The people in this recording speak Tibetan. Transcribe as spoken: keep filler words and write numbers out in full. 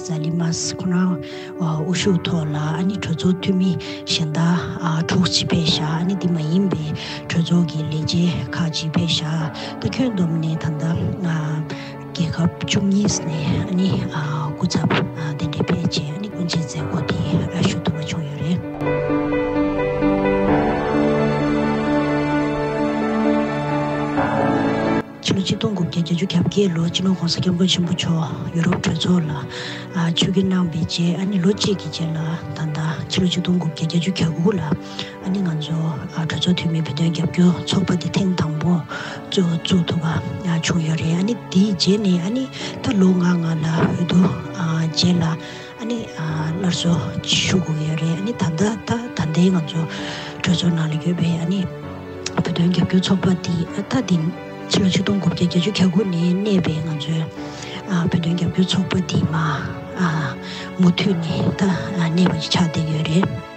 ཛ་ལི་མཱས་ཁོ་རང་དབུ་བཞུགས་ཐོག་ལ་ཨ་ནི་གྲོས་ཚོགས་འཐུས་མི་གཞན་དག་དྲུག་ཅིག་ཕེབས་ཤག་ཨ་ནི་འདི་མ་ཡིན་པའི་གྲོས་ཚོགས་ཀྱི་ལས་བྱེད་ཁག་ཅིག་ཕེབས་ཤག་ད་ཁྱོན་བསྡོམས་ནས་ད་ལྟ་རྒྱལ་ཁབ་བཅུ་གཉིས་ནས་ཨ་ནི་སྐུ་ཚབ་དེ་འདྲ་ཕེབས་བྱས་ཨ་ནི་སྐུ་མཆེད་མཛད་སྒོ་དེ་ཞུ་ཐུབ་པ་བྱུང་ཡོད་རེད། ཕྱི་ལོ་ཆིག་སྟོང་དགུ་བརྒྱ་བརྒྱད་ཅུ་གྱ་བརྒྱད་ལོ་སྤྱི་ནོར་༸གོང་ས་༸སྐྱབས་མགོན་ཆེན་པོ་མཆོག་ཡུ་རོབ་གྲོས་ཚོགས་ལ་ཨ་ཆིབས་བསྒྱུར་གནང་བའི་རྗེས་ཨ་ནི་ལོ་གཅིག་གི་རྗེས་ལ་ད་ལྟ་ཕྱི་ལོ་ཆིག་སྟོང་དགུ་བརྒྱ་བརྒྱད་ཅུ་གྱ་དགུ་ལ་ཨ་ནི་ང་ཚོ་ཨ་གྲོས་ཚོགས་འཐུས་མི་བོད་དོན་རྒྱབ་སྐྱོར་ཚོགས་པ་དེ་ཐེངས་དང་པོ་བཙུགས་བཙུགས་ཐུབ་པ་ཨ་བྱུང་ཡོད་རེད། ཨ་ནི་དེའི་རྗེས་ནས་ཨ་ནི་ད་ལོ་ལྔ་ལྔ་ལ་འོས་བསྡུ་ཨ་རྗེས་ལ་ཨ་ནི་ཨ་སླར་གསོ་ཞུ་དགོས་ཡོད་རེད། ཨ་ནི་ད་ལྟ་ད་ད་ལྟའི་ང་ཚོ་གྲོས་ཚོགས་ནང་ལ་ཡོད་པའི་ཨ་ནི་བོད་དོན་རྒྱབ་སྐྱོར་ཚོགས་པ་འདི་ཨ་ད་འདི་ཕྱི་ལོ་ཆིག་སྟོང་དགུ་བརྒྱ་བརྒྱད་ཅུ་གྱ་དགུ་ནས་གནས་པའི་ང་ཚོའི་ཨ་བོད་དོན་རྒྱབ་སྐྱོར་ཚོགས་པ་འདི་མ་ཨ་མུ་མཐུད་ནས་ད་ཨ་གནས་པ་ཞིག་ཆགས་བསྡད་ཡོད་རེད།